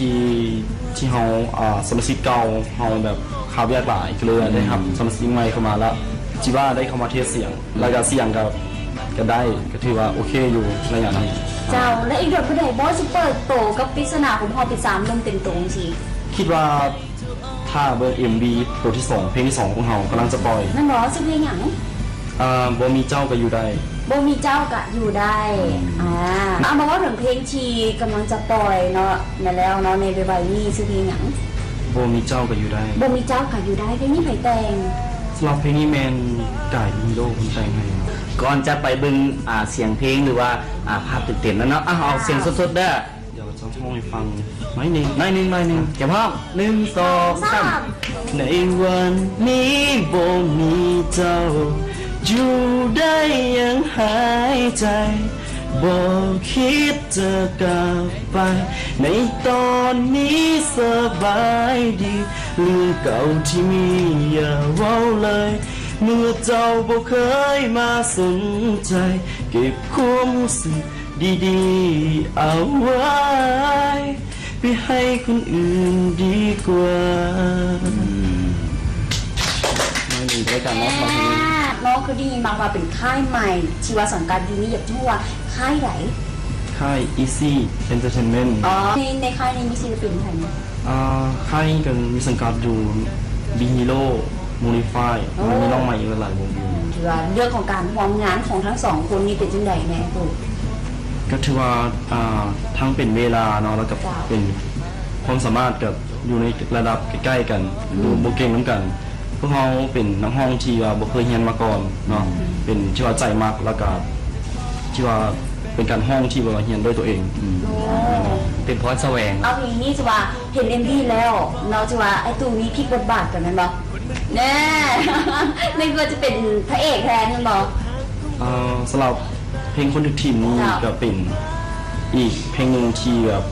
ທີ່ ທີ່ເຮົາ ອ່າ ສະມາຊິກເກົ່າເຮົາແບບຄາວຽກຫຼາຍ ກໍເລີຍໄດ້ຮັບ ອືມ ສະມາຊິກໃໝ່ເຂົ້າມາ ແລ້ວທີ່ວ່າໄດ້ເຂົ້າມາເທສສຽງ ແລ້ວກໍສຽງກໍ ກໍໄດ້ ກໍຖືວ່າໂອເຄຢູ່ໄລຍະນີ້. ເຈົ້າ ແລະ ອີກດົນບໍ່ໄດ້ບໍ່ຊິເປີດໂຕກັບປິດສະໜາຂອງເຮົາເປັນສາມໜຸ່ມເຕັມໂຕຈັ່ງຊີ້? ຄິດວ່າຖ້າເບິ່ງເອັມວີໂຕທີສອງ ເພງທີສອງຂອງເຮົາກຳລັງຈະປ່ອຍ ແມ່ນບໍ່? ຊື່ເພງຫຍັງ? ອ່າ ບໍ່ມີເຈົ້າກໍຢູ່ໄດ້ ບໍ່ມີເຈົ້າກໍຢູ່ໄດ້. ອືມ ອ່າ ເອົາມາເວົ້າເຖິງເພງທີ່ກຳລັງຈະປ່ອຍເນາະ ແມ່ນແລ້ວເນາະ ໃນໄວໆນີ້ ຊື່ເພງຫຍັງ? ບໍ່ມີເຈົ້າກໍຢູ່ໄດ້ ບໍ່ມີເຈົ້າກໍຢູ່ໄດ້. ເພງນີ້ໃຜແຕ່ງ? ສຳລັບເພງນີ້ແມ່ນກາຍ Hero ເພິ່ນແຕ່ງໃຫ້. ກ່ອນຈະໄປເບິ່ງ ອ່າ ສຽງເພງ ຫຼືວ່າ ອ່າ ພາບເຕັມໆແລ້ວເນາະ ອ່າ ອອກສຽງສົດໆເດີ້. ດຽວຈະຮ້ອງໃຫ້ຟັງໜ້ອຍໜຶ່ງ ໜ້ອຍໜຶ່ງ ໜ້ອຍໜຶ່ງ. ຈະພ້ອມ ໜຶ່ງ ສອງ ສາມ ສາມ. ໃນວັນນີ້ບໍ່ມີເຈົ້າ ຢູ່ໄດ້ຍັງຫາຍໃຈ ບໍ່ຄິດຈະກັບໄປ ໃນຕອນນີ້ສະບາຍດີ ເລື່ອງເກົ່າທີ່ມີຢ່າເວົ້າເລີຍ ເມື່ອເຈົ້າບໍ່ເຄີຍມາສົນໃຈ ເກັບຄວາມຮູ້ສຶກ ດີໆເອົາໄວ້ ໄປໃຫ້ຄົນອື່ນດີກວ່າ. ອືມ ມາເບິ່ງໄດ້ກັນເນາະ ມາເບິ່ງ ນ້ອງຄືໄດ້ຍິນມາວ່າເປັນຄ້າຍໃໝ່ ທີ່ວ່າສັງກັດຢູ່ນີ້ ຢາກຮູ້ວ່າຄ້າຍໃດ? ຄ້າຍ Easy Entertainment. ອໍ ໃນ ໃນຄ້າຍນີ້ມີສິນລະປິນໃຜແດ່? ອ່າ ຄ້າຍນີ້ກໍມີສັງກັດຢູ່ Big Hero Modify ໂອ້ ແລ້ວກໍມີນ້ອງໃໝ່ອີກຫຼາຍໆວົງຢູ່. ອືມ ຖືວ່າເລື່ອງຂອງການຮ່ວມງານຂອງທັງສອງຄົນນີ້ເປັນຈັ່ງໃດແດ່? ກໍຖືວ່າ ອ່າ ທັງເປັນເວລາເນາະ ແລ້ວກໍ ເຈົ້າ ເປັນຄວາມສາມາດ ກໍຢູ່ໃນລະດັບໃກ້ໆກັນ ອືມ ຢູ່ ບໍ່ເກັ່ງນຳກັນ. ພວກເຮົາເປັນນັກຮ້ອງທີ່ວ່າບໍ່ເຄີຍຮຽນມາກ່ອນເນາະ ອືມ ເປັນທີ່ວ່າໃຈມັກ ແລ້ວກໍທີ່ວ່າເປັນການຮ້ອງທີ່ວ່າຮຽນດ້ວຍຕົວເອງ. ອືມ ໂອ້ ເປັນພອນສະແຫວງ. ເອົາເພງນີ້ຊິວ່າ ເຫັນເອັມວີແລ້ວເນາະ ຈະວ່າອ້າຍຕູ້ນີ້ພລິກບົດບາດໄປແມ່ນບໍ່? ແນ່ ໃນເພື່ອຈະເປັນພະເອກແທນແມ່ນບໍ່? ເອີ ສຳລັບເພງຄົນຖືກຖິ້ມນີ້ ເຈົ້າ ກໍເປັນອີກເພງໜຶ່ງທີ່ແບບ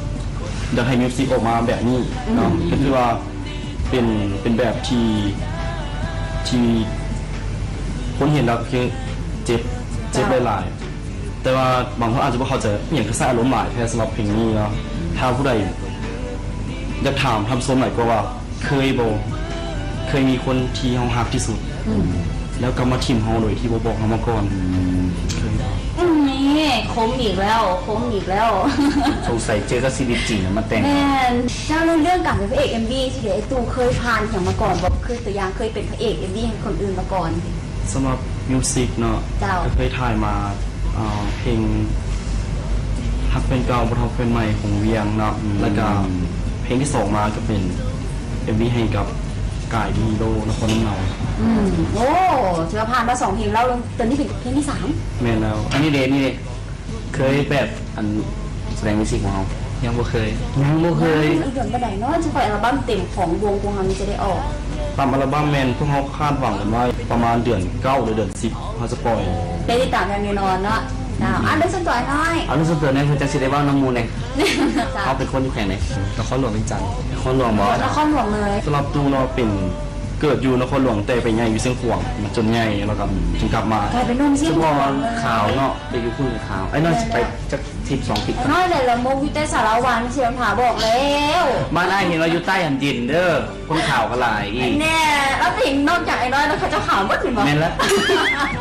ຢາກໃຫ້ມິວສິກອອກມາແບບນີ້ເນາະ ອືມ ກໍຄືວ່າເປັນ ເປັນແບບທີ່ ທີ່ຄົນເຫັນແລ້ວກໍຄືເຈັບ ເຈັບ ເຈົ້າ ຫຼາຍໆ. ແຕ່ວ່າບາງຄົນອາດຈະບໍ່ເຂົ້າໃຈ ອີ່ຫຍັງຄືໃສ່ອາລົມຫຼາຍແທ້ສຳລັບເພງນີ້ເນາະ. ຖ້າຜູ້ໃດຢາກຖາມທ່ານຜູ້ຊົມຫຼາຍກວ່າວ່າ ເຄີຍບໍ່ ເຄີຍມີຄົນທີ່ເຮົາຮັກທີ່ສຸດ ອືມ ແລ້ວກັບມາຖິ້ມເຮົາໂດຍທີ່ບໍ່ບອກເຮົາມາກ່ອນ? ອືມ ເຄີຍບໍ່? ອືມ ນີ້ຄົມອີກແລ້ວ ຄົມອີກແລ້ວ ສົງໄສເຈີກັບຊີວິດຈິງມາແຕ່ງ. ແມ່ນ. ເຈົ້າ ໃນເລື່ອງການເປັນພະເອກເອັມວີຊີ້ເດ ອ້າຍຕູ້ເຄີຍຜ່ານຫຍັງມາກ່ອນບໍ່? ຄືຕົວຢ່າງເຄີຍເປັນພະເອກເອັມວີໃຫ້ຄົນອື່ນມາກ່ອນ? ສຳລັບມິວສິກເນາະ ເຈົ້າ ກໍເຄີຍຖ່າຍມາ ອ່າ ເພງຮັກແຟນເກົ່າ ບໍ່ເທົ່າແຟນໃໝ່ຂອງວຽງເນາະ ອືມ ແລ້ວກໍເພງທີສອງມາກໍເປັນເອັມວີໃຫ້ກັບກາຍ Big Hero ນະຄອນນ້ຳເນົາ. ອືມ ໂອ້ ຖືວ່າຜ່ານມາສອງເພງແລ້ວ ຕອນນີ້ເປັນເພງທີສາມ. ແມ່ນແລ້ວ. ອັນນີ້ເດ ນີ້ເດ ເຄີຍແບບ ອັນ ສະແດງມິວສິກຂອງເຮົາ? ຍັງບໍ່ເຄີຍ. ຍັງບໍ່ເຄີຍ. ອີກດົນປານໃດເນາະ ຈະປ່ອຍອັລະບັ້ມເຕັມຂອງວົງພວກເຮົານີ້ຈະໄດ້ອອກ? ຕາມອັລະບັ້ມແມ່ນພວກເຮົາຄາດຫວັງກັນໄວ້ປະມານເດືອນເກົ້າ ຫຼື ເດືອນສິບ ເຮົາຈະປ່ອຍ. ໄດ້ຕິດຕາມຢ່າງແນ່ນອນເນາະ. ເຈົ້າ ອືມ ອັນເລື່ອງສ່ວນຕົວອ້າຍນ້ອຍ? ອັນເລື່ອງສ່ວນຕົວແດ່ ເພື່ອຈັກຊິໄດ້ເວົ້ານຳໝູ່ແດ່. ເຈົ້າ ເຮົາເປັນຄົນຢູ່ແຂວງໃດ? ນະຄອນຫຼວງວຽງຈັນ. ນະຄອນຫຼວງບໍ? ນະຄອນຫຼວງເລີຍ. ສຳລັບຕູ້ເນາະ ເປັນ ເກີດຢູ່ນະຄອນຫຼວງ ແຕ່ໄປໃຫຍ່ຢູ່ຊຽງຂວາງ ມາຈົນໃຫຍ່ ແລ້ວກໍຈຶ່ງກັບມາ. ກາຍເປັນໜຸ່ມຊຽງຂວາງເລີຍ. ຂາວເນາະ ໄປຢູ່ພຸ້ນກໍຂາວ. ອ້າຍນ້ອຍຊິໄປຈັກທິດສອງທິດ. ອ້າຍນ້ອຍແຫຼະ ລະມົກຢູ່ແຕ່ສາລະວັນ ຊິພາບອກແລ້ວ. ບ້ານອ້າຍເຫັນວ່າຢູ່ໃຕ້ຫັ້ນເຢັນເດີ້ ຄົນຂາວກໍຫຼາຍອີກ. ແນ່ ລະເຫັນນອກຈາກອ້າຍນ້ອຍແລ້ວ ເຂົາເຈົ້າຂາວໝົດແມ່ນບໍ່? ແມ່ນລະ.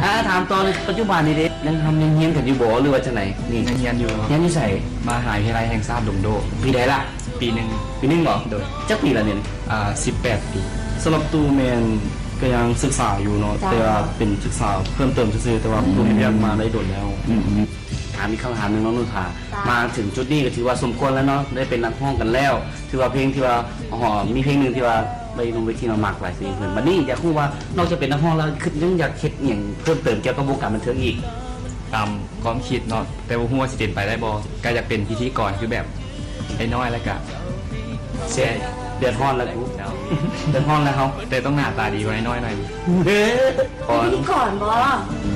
ອ່າ ຖາມຕໍ່ ປັດຈຸບັນນີ້ເດ້ ຍັງທຳ ຍັງຮຽນກັນຢູ່ບໍ່ ຫຼືວ່າຈັ່ງໃດ? ນີ້ ຍັງຮຽນຢູ່. ຮຽນຢູ່ໃສ? ມະຫາວິທະຍາໄລແຫ່ງຊາດດົງໂດ. ປີໃດລະ? ປີໜຶ່ງ. ປີໜຶ່ງບໍ? ໂດຍ. ຈັກປີລະນີ້? ອ່າ ສິບແປດປີ. ສຳລັບຕູ້ແມ່ນກໍຍັງສຶກສາຢູ່ເນາະ ເຈົ້າ ແຕ່ວ່າເປັນສຶກສາເພີ່ມເຕີມຊື່ໆ ແຕ່ວ່າ ອືມ ຕູ້ເຮັດວຽກມາໄດ້ດົນແລ້ວ. ອືມ ອືມ. ຖາມອີກຄຳຖາມໜຶ່ງເນາະ ນຸດາ ເຈົ້າ ມາເຖິງຈຸດນີ້ກໍຖືວ່າສົມຄວນແລ້ວເນາະ ໄດ້ເປັນນັກຮ້ອງກັນແລ້ວ ຖືວ່າເພງທີ່ວ່າ ອໍ ມີເພງໜຶ່ງທີ່ວ່າໄດ້ລົງເວທີມາໝາກຫຼາຍເພງເພິ່ນ. ບັດນີ້ຢາກຮູ້ວ່າ ນອກຈາກເປັນນັກຮ້ອງແລ້ວ ຄິດ ຍັງຢາກເຮັດຫຍັງເພີ່ມເຕີມກ່ຽວກັບວົງການບັນເທີງອີກ? ຕາມຄວາມຄິດເນາະ ແຕ່ບໍ່ຮູ້ວ່າຊິເປັນໄປໄດ້ບໍ່ ກໍຢາກເປັນພິທີກອນ ຄືແບບໄອ້ນ້ອຍ ແລ້ວກະແຊ ເດືອດຮ້ອນແລ້ວກູ ເຈົ້າ ເດືອດຮ້ອນແລ້ວເຮົາ ແຕ່ຕ້ອງໜ້າຕາດີກວ່າໄອ້ນ້ອຍໜ້ອຍ. ເປັນພິທີກອນບໍ?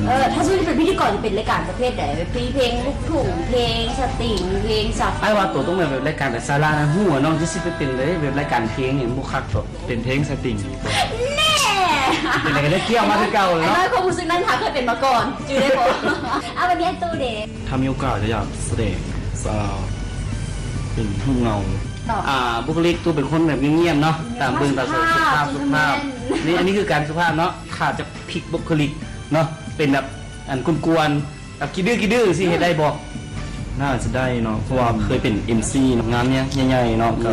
ເອີ ຖ້າສົມມຸດເປັນພິທີກອນ ຈະເປັນລາຍການປະເພດໃດ? ແບບເພງລູກທຸ່ງ ເພງສະຕິງ ເພງສາກົນ? ອ້າຍວ່າໂຕຕ້ອງແມ່ນແບບລາຍການແບບສາລະນະ ຮູ້ວ່ານ້ອງຈະຊິໄປເປັນເລີຍ ແບບລາຍການເພງນີ້ບໍ່ຄັກດອກ. ເປັນເພງສະຕິງດີກວ່າ. ແນ່ ເປັນໃດກໍໄດ້ ກ່ຽວມາຄືເກົ່າເນາະ. ອ້າຍນ້ອຍຄວາມຮູ້ສຶກນັ້ນຫາເຄີຍເປັນມາກ່ອນ ຈື່ໄດ້ບໍ່? ເອົາ ບັດນີ້ອ້າຍຕູ້ເດ? ຖ້າມີໂອກາດກໍຢາກສະແດງ ເປັນຮູບເງົາ ອາ ບຸກຄະລິກໂຕເປັນຄົນແບບງຽບໆເນາະ ຕາມເບິ່ງຕາມ ສຸພາບ ສຸພາບ ສຸພາບ ນີ້ ອັນນີ້ຄືການສຸພາບເນາະ. ຖ້າຈະພິກບຸກຄະລິກເນາະ ເປັນແບບອັນກວນໆ ແບບຂີ້ດື້ໆ ຊິເຮັດໄດ້ບໍ່? ໜ້າຈະໄດ້ເນາະ ເພາະວ່າເຄີຍເປັນເອັມຊີງານໃຫຍ່ໆເນາະ ກໍ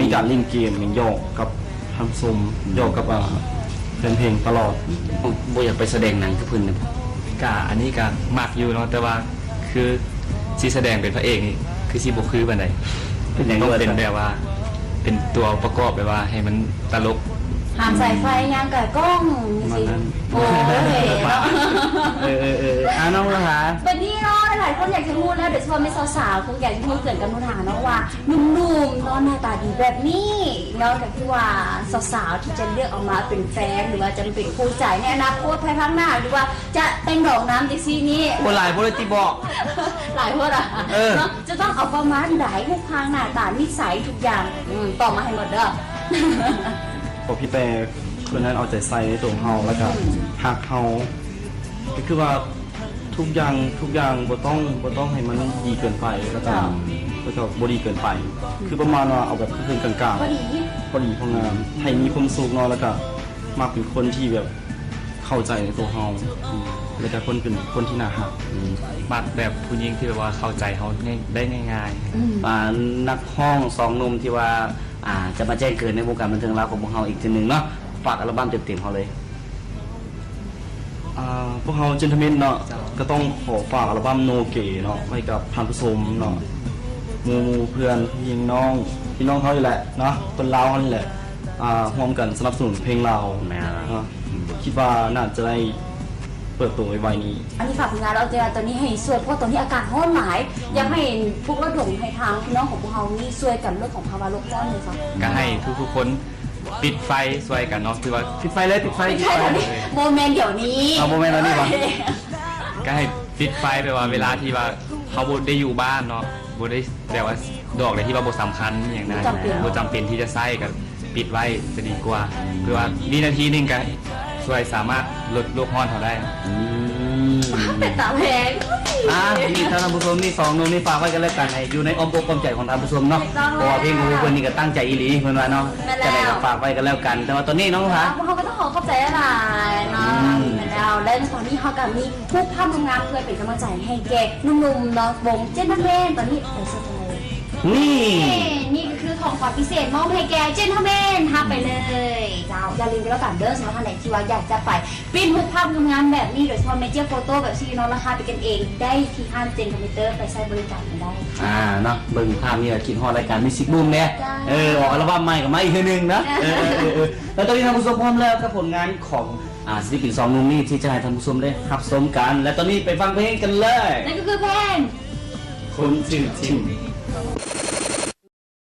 ມີການຫຼິ້ນເກມ ແມ່ນຫຍອກກັບທ່ານຜູ້ຊົມ ຫຍອກກັບ ອ່າ ແຟນເພງຕະຫຼອດ. ບໍ່ຢາກໄປສະແດງໜັງຄືເພິ່ນເດ? ກະ ອັນນີ້ກະມັກຢູ່ເນາະ ແຕ່ວ່າ ຄືຊິສະແດງເປັນພະເອກນີ້ ຄືຊິບໍ່ຄືປານໃດ. ເປັນຫຍັງ? ຕ້ອງເປັນແບບວ່າ ເປັນຕົວປະກອບ ແບບວ່າໃຫ້ມັນຕະຫຼົກ. ຫາມສາຍໄຟ ຍ່າງກະກ້ອງ ປະມານນັ້ນ. ໂອ້ຍ ເນາະ. ເອີໆໆ ອາ ນ້ອງລະຫາ ບັດນີ້ເນາະ ຫຼາຍໆຄົນຢາກຈະຮູ້ແລ້ວ ໂດຍສະເພາະແມ່ນສາວໆ ຄົງຢາກຈະຮູ້ເກີນກັບນຸດຫາເນາະ ວ່າໜຸ່ມໆເນາະ ໜ້າຕາດີແບບນີ້ເນາະ ກໍຄືວ່າສາວໆທີ່ຈະເລືອກເອົາມາເປັນແຟນ ຫຼືວ່າຈະມາເປັນຄູ່ໃຈໃນອະນາຄົດພາຍພາກໜ້າ ຫຼືວ່າ ຈະແຕ່ງດອງນຳຈັ່ງຊີ້ນີ້. ໂອ້ ຫຼາຍໂພດເລີຍຕິເບາະ. ຫຼາຍໂພດອະ. ເອີ ເນາະ ຈະຕ້ອງເອົາປະມານໃດ? ຮູບຮ່າງ ໜ້າຕາ ນິໄສ ທຸກຢ່າງ. ອືມ ຕອບມາໃຫ້ໝົດເດີ. ບໍ່ຜິດແຕ່ເພິ່ນນັ້ນເອົາໃຈໃສ່ໃນຕົວເຮົາ ແລ້ວກະ ອືມ ຮັກເຮົາ ກໍຄືວ່າທຸກຢ່າງ ທຸກຢ່າງບໍ່ຕ້ອງ ບໍ່ຕ້ອງໃຫ້ມັນດີເກີນໄປ ແລ້ວກະ ເຈົ້າ ແລ້ວກະບໍ່ດີເກີນໄປ. ອືມ ຄືປະມານວ່າເອົາແບບເຄິ່ງໆ ກາງໆ ພໍດີ ພໍດີພໍງາມ ໃຫ້ມີຄວາມສຸກເນາະ ແລ້ວກະ ມັກເປັນຄົນທີ່ແບບເຂົ້າໃຈໃນຕົວເຮົາ ອືມ ແລ້ວກະຄົນເປັນຄົນທີ່ໜ້າຮັກ. ອືມ ມັກແບບຜູ້ຍິງທີ່ແບບວ່າເຂົ້າໃຈເຮົາໄດ້ງ່າຍໆ. ອືມ ອ່າ ນັກຮ້ອງສອງໜຸ່ມທີ່ວ່າ ອ່າ ຈະມາແຈ້ງເກີດໃນວົງການບັນເທີງລາວຂອງພວກເຮົາອີກເທື່ອໜຶ່ງເນາະ ຝາກອັລບັ້ມເຕັມໆເຮົາເລີຍ. ອ່າ ພວກເຮົາ Gentleman ເນາະ ເຈົ້າ ກໍຕ້ອງຂໍຝາກອັລບັ້ມ No Gay ເນາະ ໄວ້ກັບທ່ານຜູ້ຊົມເນາະ ໝູ່ໆ ເພື່ອນ ພີ່ນ້ອງ ພີ່ນ້ອງເຮົານີ້ແຫຼະເນາະ ຄົນລາວເຮົານີ້ແຫຼະ ອ່າ ຮ່ວມກັນສະໜັບສະໜູນເພງລາວ. ແມ່ນລະ ເນາະ ຄິດວ່າໜ້າຈະໄດ້ເປີດໂຕໄວໆນີ້. ອັນນີ້ຝາກຜົນງານແລ້ວ ແຕ່ວ່າຕອນນີ້ໃຫ້ຊ່ວຍ ເພາະວ່າຕອນນີ້ອາກາດຮ້ອນຫຼາຍ ອືມ ຢາກໃຫ້ປຸກລະດົມໃຫ້ທາງພີ່ນ້ອງຂອງພວກເຮົານີ້ຊ່ວຍກັນເລື່ອງຂອງພາວະໂລກຮ້ອນເລີຍເຈົ້າ. ກໍໃຫ້ທຸກໆຄົນ ປິດໄຟຊ່ວຍກັນເນາະ ຄືວ່າ ປິດໄຟເລີຍ ປິດໄຟ ປິດໄຟ ປິດໄຟ. ບໍ່ແມ່ນດຽວນີ້. ເອົາ ບໍ່ແມ່ນດຽວນີ້ຫວາ? ກໍໃຫ້ປິດໄຟ ແບບວ່າເວລາທີ່ວ່າເຮົາບໍ່ໄດ້ຢູ່ບ້ານເນາະ ບໍ່ໄດ້ ແບບວ່າດອກໃດທີ່ວ່າບໍ່ສຳຄັນອີ່ຫຍັງນະ ບໍ່ຈຳເປັນ ບໍ່ຈຳເປັນທີ່ຈະໃຊ້ ກໍປິດໄວ້ຈະດີກວ່າ. ອືມ ເພື່ອວ່າວິນາທີໜຶ່ງກໍຊ່ວຍສາມາດລົດໂລກຮ້ອນເຮົາໄດ້. ອືມ ເປັນຕາແພງ. ອ່າ ນີ້ທ່ານຜູ້ຊົມ ນີ້ສອງໜຸ່ມນີ້ຝາກໄວ້ກັນແລ້ວກັນ ໃຫ້ຢູ່ໃນອ້ອມອົກອ້ອມໃຈຂອງທ່ານຜູ້ຊົມເນາະ. ຖືກຕ້ອງ ເພາະວ່າເພງຂອງພວກເພິ່ນນີ້ກໍຕັ້ງໃຈອີ່ຫຼີ ເພິ່ນວ່າເນາະ. ແມ່ນແລ້ວ ຈັ່ງໃດກໍຝາກໄວ້ກັນແລ້ວກັນ ແຕ່ວ່າຕອນນີ້ນ້ອງລະຫາ ພວກເຮົາກໍຕ້ອງຂໍຂອບໃຈຫຼາຍໆເນາະ. ອືມ ແມ່ນແລ້ວ ແລະຕອນນີ້ເຮົາກໍມີຮູບພາບງາມໆ ເພື່ອເປັນກຳລັງໃຈໃຫ້ແກ່ໜຸ່ມໆເນາະ ວົງ Gentleman ຕອນນີ້ໄປເຊີນເລີຍ. ນີ້ ນີ້ກໍຄືຂອງຂວັນພິເສດມອບໃຫ້ແກ່ Gentleman ຮັບໄປເລີຍເຈົ້າ. ຢ່າລືມກັນແລ້ວກັນເດີ ສຳລັບທ່ານໃດທີ່ວ່າຢາກຈະໄປ ປຣິ້ນຮູບພາບງາມໆແບບນີ້ ໂດຍສະເພາະ Major Photo ແບບຊີ້ເນາະ ລາຄາເປັນກັນເອງ ໄດ້ທີ່ຮ້ານ Gentleman ໄປໃຊ້ບໍລິການກັນໄດ້. ອ່າ ເນາະ ເບິ່ງພາບນີ້ແລ້ວຄິດຮອດລາຍການ Music Boom ແດ່. ເອີ ອອກອັລບັ້ມໃໝ່ກໍມາອີກເທື່ອໜຶ່ງນະ. ເອີໆໆ ແລ້ວຕອນນີ້ທ່ານຜູ້ຊົມພ້ອມແລ້ວກັບຜົນງານຂອງ ອ່າ ສິລະປິນສອງໜຸ່ມນີ້ທີ່ຈະໃຫ້ທ່ານຜູ້ຊົມໄດ້ຮັບຊົມກັນ ແລະຕອນນີ້ໄປຟັງເພງກັນເລີຍ. ນັ້ນກໍຄືເພງ ຄົນຖືກຖິ້ມ.